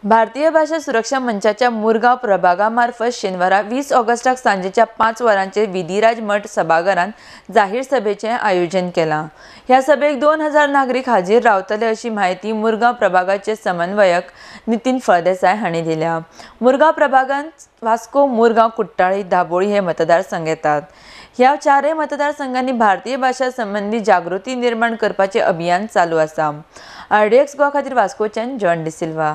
भारतीय भाषा सुरक्षा मंचाच्या मुरगांव प्रभागा मार्फत शेनवारा 20 ऑगस्टाक सांजेच्या 5 वरांचेर विधिराज मठ सभाघरांत जाहीर सभेचें आयोजन केलां. ह्या सभेक 2000 नागरीक हाजीर रावतले अशी म्हायती मुरगांव प्रभागाचे समन्वयक नितीन फळदेसाय हांणी दिल्या. मुरगांव प्रभागांत वास्को, मुरगांव, कुट्टाळी, दाबोळी हे मतदारसंघ येतात. ह्या चारय मतदारसंघांनी भारतीय भाषा संबंधी जागृती निर्माण करपाचें अभियान चालू आसा. आरडीएक्स गोवा खातीर वास्कोच्यान जॉन डिसिल्वा.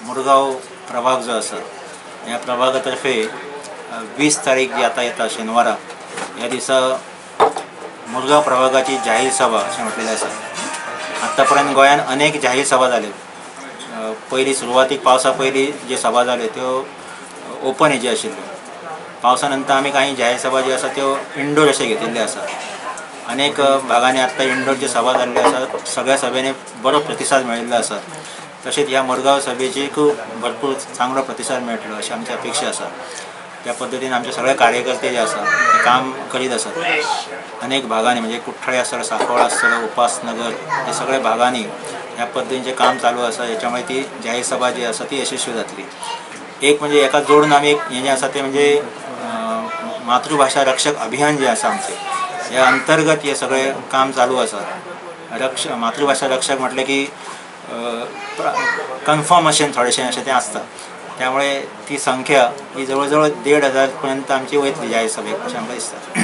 मुरगांव प्रभाग जो आसा ह्या प्रभागा तर्फे 20 तारीख जी आतां येता शेनवारा ह्या दिसा मुरगांव प्रभागाची जाहीर सभा अशें म्हटलेलें आसा. आतां पर्यंत गोंयांत अनेक जाहीर सभा जाल्यो. पयलीं सुरवातीक पावसा पयलीं ज्यो सभा जाल्यो त्यो ओपन हेजी आशिल्ल्यो. पावसा नंतर आमी कांय जाहीर सभा ज्यो आसा त्यो इंडोर अशें घेतिल्ल्यो आसा. अनेक भागांनी आत्तां इंडोर ज्यो सभा जाल्ल्यो आसा सगळ्या सभेंनी बरो प्रतिसाद मेळिल्लो आसा. तशेंच ह्या मुरगांव सभेची खूब भरपूर चांगलो प्रतिसाद मेळटलो अशी आमची अपेक्षा आसा. त्या पद्दतीन आमचे सगळे कार्यकर्ते जे आसा ते काम करीत आसात. अनेक भागांनी म्हणजे कुठ्ठाळी आसतलो, सांकवाळ आसतलो, उपासनगर हे सगळे भागांनी ह्या पद्दतीचें काम चालू आसा. हेच्यामुळे ती जाहीर सभा जी आसा ती यशस्वी जातली. एक म्हणजे एका जोडून आमी एक हें जें आसा तें म्हणजे मातृभाशा रक्षक अभियान जें आसा आमचें ह्या अंतर्गत हें सगळें काम चालू आसा. मातृभाशा रक्षक म्हटलें की कन्फर्म अशें थोडेशें अशें तें आसता. त्यामुळे ती संख्या ही जवळ जवळ 1500 पर्यंत आमची वयतली जाहीर सभेक अशें आमकां दिसता.